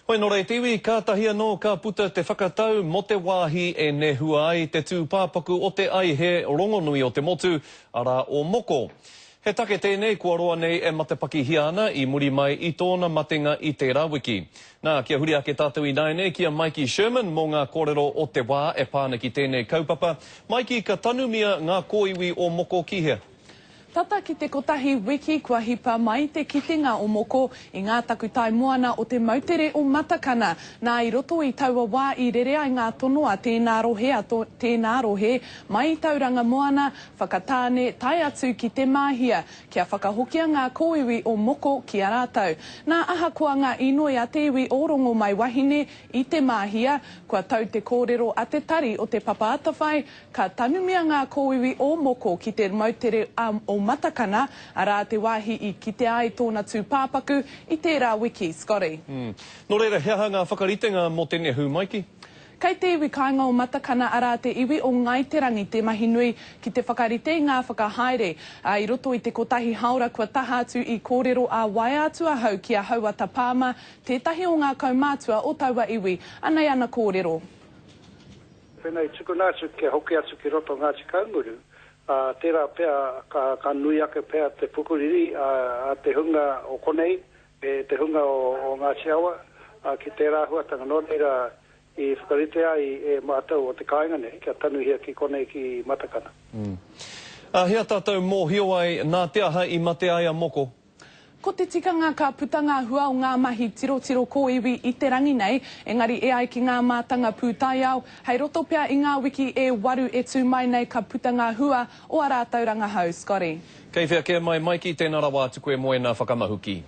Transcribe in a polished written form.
Hoi nō reira te iwi, kātahi anō ka puta te whakatau mō te wāhi e nehua ai te tūpāpaku o te aihe rongonui o te motu, arā o Moko. He take tēnei kua roa nei e matapakihia ana i muri mai i tōna matenga i tērā wiki. Nā, kia huri ake tātou ināianei ki a Maiki Sherman mō ngā kōrero o te wā e pā ana ki tēnei kaupapa. Maiki, ka tanumia ngā kōiwi o Moko ki hea? Tata ki te kotahi wiki kua hipa mai te kitenga o Moko i ngā takutai moana o te moutere o Matakana. Nā, i roto i taua wā i rere ai ngā tono a tēnā rohe a tēnā rohe mai i Tauranga Moana, Whakatāne, tae atu ki Te Māhia, kia whakahokia ngā kōiwi o Moko ki a rātou. Nā, ahakoa ngā inoi a te iwi o Rongomaiwahine i Te Māhia, kua tau te kōrero a te Tari o Te Papa Atawhai, Ka tanumia ngā kōiwi o Moko ki te moutere o Matakana, arā te wāhi i kitea ai tōna tūpāpaku i tērā wiki. Scotty. Nō reira, he aha ngā whakaritenga mō te nehu, Maiki? Kei te iwi kāinga o Matakana, arā te iwi o Ngāi Te Rangi te mahi nui ki te whakarite i ngā whakahaere. Ā, i roto i te kotahi haora kua taha atu i kōrero ā-waea atu ahau ki a Hauata Palmer, tētahi o ngā kaumātua o taua iwi. Anei ana kōrero. Pēnā i tukuna atu kia hoki atu ki roto o Ngāti Kahungunu, ā, tērā pea ka, ka nui ake pea te pukuriri a, a te hunga o konei me te hunga o, o Ngāti Awa, ā, ki tērā āhuatanga. Nō reira, i whakaritea ai e mātou o te kāinga nei kia tanuhia ki konei ki Matakana. Ā, hea tātou mōhio ai nā te aha i mate ai a Moko? Ko te tikanga ka puta ngā hua o ngā mahi tirotiro kōiwi i te rangi nei, engari e ai ki ngā mātanga pūtaiao, hei roto pea i ngā wiki e waru e tū mai nei ka puta ngā hua o ā rātou rangahau. Scotty. Kei whea kē mai Maiki, tēnā rawa atu koe mō ēnā whakamahuki.